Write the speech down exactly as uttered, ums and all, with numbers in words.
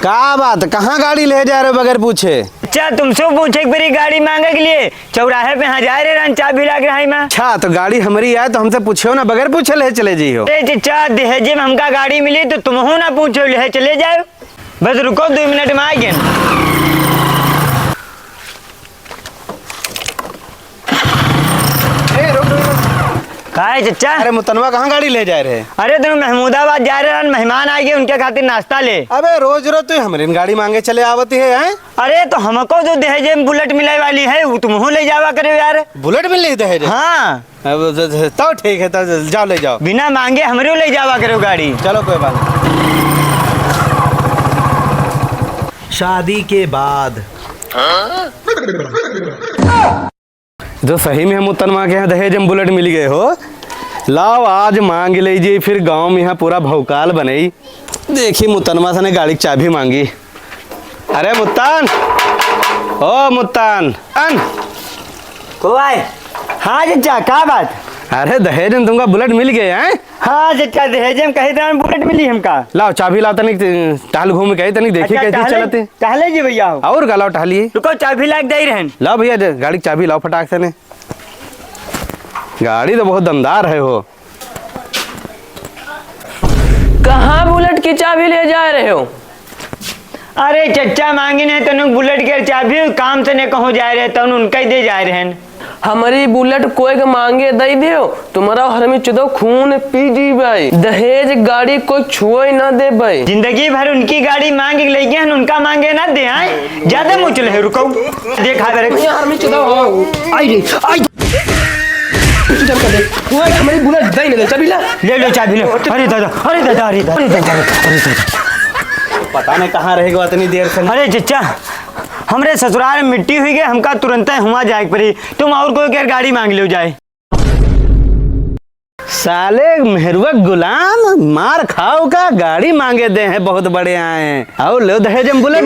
का बात, कहाँ गाड़ी ले जाए रहे हो बगैर पूछे? अच्छा, तुमसे पूछे के परी गाड़ी मांगे के लिए? चौराहे पे यहाँ जाए रहे रहन, चाबी लाग रहा है माँ। अच्छा, तो गाड़ी हमारी आए तो हमसे पूछो ना, बगैर पूछे ले चले जी हो। ए चचा, दहेजे में हमका गाड़ी मिली तो तुमहू ना पूछो, ले चले जाओ। बस रुको, दो मिनट में आ गए। ए, रुक, रुक, रुक। का है चचा? अरे मुतनवा, कहाँ गाड़ी ले जाए रहे? अरे तुम महमूदाबाद जा रहे हैं, मेहमान आ गए, उनके खातिर नाश्ता ले। अबे रोज रोज तू हमरे गाड़ी मांगे चले आवती है, हैं? अरे तो हमको जो दहेजे में बुलेट मिले वाली है, वो तुमहू ले जावा करे यार। बुलेट मिल रही दहेज? हाँ। अब तो, तो ठीक है, तो जाओ ले जाओ। बिना मांगे हमरे ले जावा करो गाड़ी। चलो कोई बात नहीं। शादी के बाद। जो सही में हम मुतनवा के यहाँ दहेज में बुलेट मिल गए हो। लाओ आज मांग ले जी, फिर गांव में यहाँ पूरा भौकाल बनई। देखी मुतनवा सने गाड़ी की चाबी मांगी। अरे मुत्तान, ओ मुत्तान, अन। को आए? हाँ चचा, का बात? अरे दहेज में तुमका बुलेट मिल गए हैं? हाँ चचा, दहेज में कही तरह बुलेट मिली हमका। लाओ चाबी लाओ तनिक, टहल घूम के आई तनिक, देखी अच्छा, कैसी टहले, चलती। टहले जी भैया हो। और का लाओ टहली। रुको, चाबी लाग दे रहन। लाओ भैया, गाड़ी की चाबी लाओ फटाक से ने। गाड़ी तो बहुत दमदार है हो। कहाँ बुलेट की चाबी ले जा रहे हो? अरे चचा, मांगिन है तनु बुलेट के चाबी, काम से ने कहूँ जा रहे, तनु उनका ही दे जा रहे हैं। हमारी बुलेट कोई के मांगे दे दियो, तुम्हारा हरमी चुदो खून पी जीबे। दहेज गाड़ी कोई छुए ना देबे। जिंदगी भर उनकी गाड़ी मांग के ले गए हैं, उनका मांगे ना दे आए। ज्यादा मुँह चले है, रुको। देखा दे रे। भैया, हरमी चुदो हो। आई रे, आई। तू चल कर दे। वो हमारी बुलेट दे ना दे, चाबी ला। ले लो चाबी, ले। अरे दादा, अरे दादा, अरे दादा, अरे दादा, अरे दादा। पता नहीं कहाँ रहेगा इतनी देर से। अरे चचा, हमरे ससुराल में मिट्टी हुई गई, हमका तुरंत हुआ जाए के पड़ी। तुम और कोई के गाड़ी मांग लो जाए। साले मेहरुआ गुलाम, मार खाओ का, गाड़ी मांगे दे हैं, बहुत बड़े आए हैं। आओ लो दहेज में बुलेट।